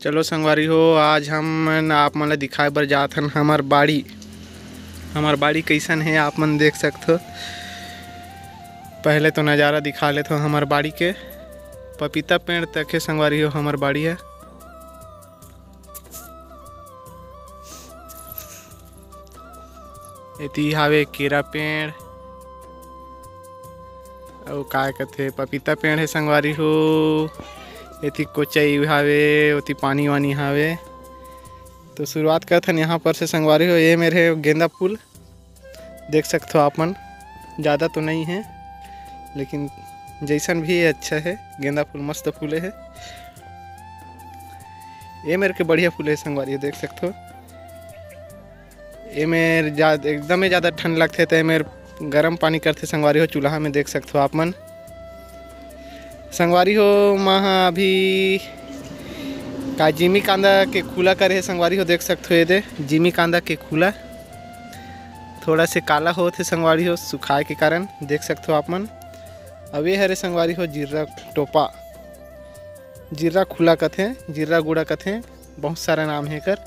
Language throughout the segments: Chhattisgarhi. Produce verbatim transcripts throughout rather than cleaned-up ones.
चलो संगवारी हो, आज हम आप मन ला दिखाए बर जात हन हमर बाड़ी। हमर बाड़ी कैसन हे, आप मन देख सकथो। पहले तो नज़ारा दिखा लेथो हमर बाड़ी के। पपीता पेड़ तक हे संगवारी हो हमर बाड़ी हे। एती हावे केरा पेड़, अउ का कथे, पपीता पेड़ हे संगवारी हो। एती कोचई हावे, ओती पानी वानी हावे। तो शुरुआत करथन यहाँ पर से संगवारी हो। ये मेर हे गेंदा फूल, देख सकथो आप मन, ज़्यादा तो नहीं है, लेकिन जैसन भी है अच्छा है। गेंदा फूल मस्त फूले है। ये मेर के बढ़िया फूले है संगवारी हो, देख सकथो। ये मेर जा-, एकदमे ज़्यादा ठंड लगथे, तो ये मेर गरम पानी करथे संगवारी हो चूल्हा में, देख सकथो आप मन। संगवारी हो, मैं हा अभी का जिमी कांदा के खुला करे हे संगवारी हो, देख सकथो। ये दे जिमी कांदा के खुला थोड़ा से काला होत हे संगवारी हो, सुखाए के कारण, देख सकथो आप मन। अब ये हरे संगवारी हो जिर्रा टोपा, जिर्रा खुला कथे, जिर्रा गुड़ा कथे, बहुत सारा नाम हे एकर,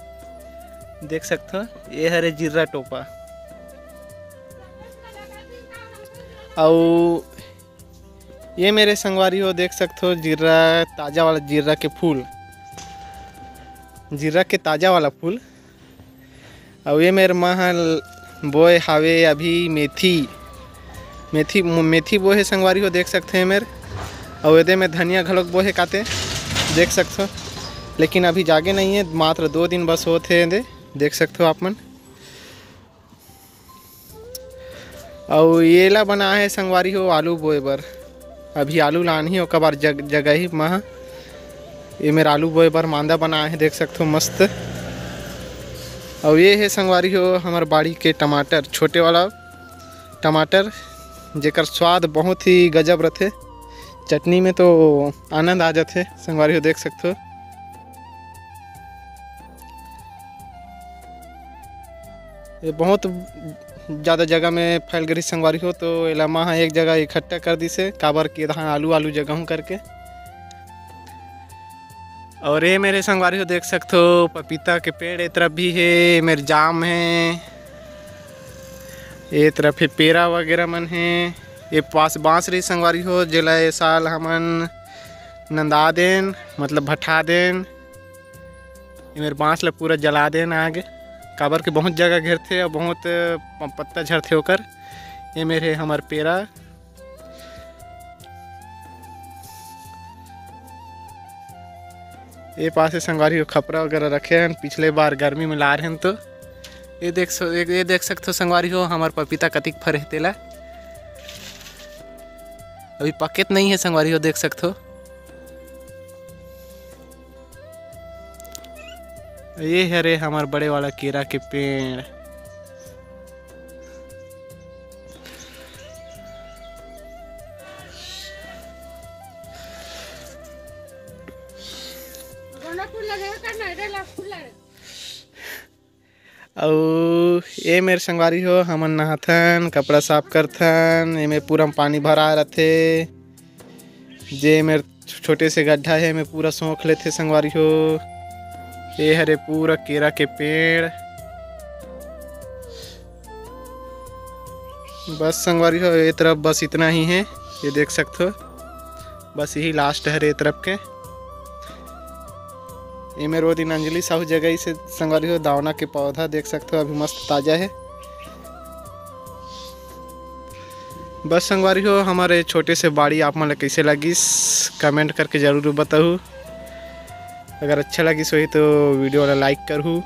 देख सकथो। ये हरे जिर्रा टोपा। अउ ये मेर संगवारी हो, देख सकथो जिर्रा, ताजा वाला जिर्रा के फूल, जिर्रा के ताजा वाला फूल। अउ ये मेर महल बोए हावे अभी मेथी, मेथी, मेथी बोए हे संगवारी हो, देख सकथो ये मेर। अउ एदे में धनिया घलोक बोए हे काते, देख सकथो, लेकिन अभी जागे नहीं है, मात्र दो दिन बस होत हे एदे, देख सकथो आप मन। अउ एला बनाए हे संगवारी हो आलू बोए बर। अभी आलू लानही, ओकर बाद जग-, जगही मह। ये मेर आलू बोए बर मांदा बनाए हे, देख सकथो मस्त। अउ ये हे संगवारी हो हमर बाड़ी के टमाटर, छोटे वाला टमाटर, जेकर स्वाद बहुत ही गजब रथे। चटनी में तो आनंद आ जाथे संगवारी हो, देख सकथो। ये बहुत ज़्यादा जगह में फैल गई संगवारी हो, तो एला माँ ह एक जगह इकट्ठा कर दिसे, काबर के धान आलू आलू जगह हूँ करके। और ये मेर संगवारी हो देख सकथो, पपीता के पेड़ ए तरफ भी हे, मेर जाम हे, ए तरफ हे पेरा वगैरह मन हे। ये पास बांस रही संगवारी हो, जेला ए साल हमन नंदा देन, मतलब भठा देन। ये मेर बांस ला पूरा जला देन आगे, काबर के बहुत जगह घेरथे और बहुत प-, पत्ता झरथे ओकर। ये मेर हे हमर पेरा। ये पासे संगवारी हो खपरा वगैरह रखे हन, पिछले बार गर्मी में ला रहे हन तो। ये देख स-, ये, ये देख सकथो संगवारी हो हमर पपीता कतिक फरे हे तेला। अभी पकेत नहीं है संगवारी हो, देख सकथो। ये हरे हमर बड़े वाला केरा के पेड़। अउ ए मेर संगवारी हो, हमन नहाथन, कपड़ा साफ करथन, एमे पूरा म पानी भरा रथे। जे मेर छोटे से गड्ढा हे, एमे पूरा सोख लेथे संगवारी हो। ए हरे पूरा केरा के पेड़। बस संगवारी हो, ए तरफ बस इतना ही हे, ये देख सकथो, बस यही last हरे ए तरफ के। एमे रोज दिन अंजलि साहू जगह से संगवारी हो, दावना के पौधा देख सकथो, अभी मस्त ताजा हे। बस संगवारी हो, हमर ए छोटे से बाड़ी आप मन ल कइसे लगिस, comment करके जरूर बताहू। अगर अच्छा लगिस होही तो video ला like करहू।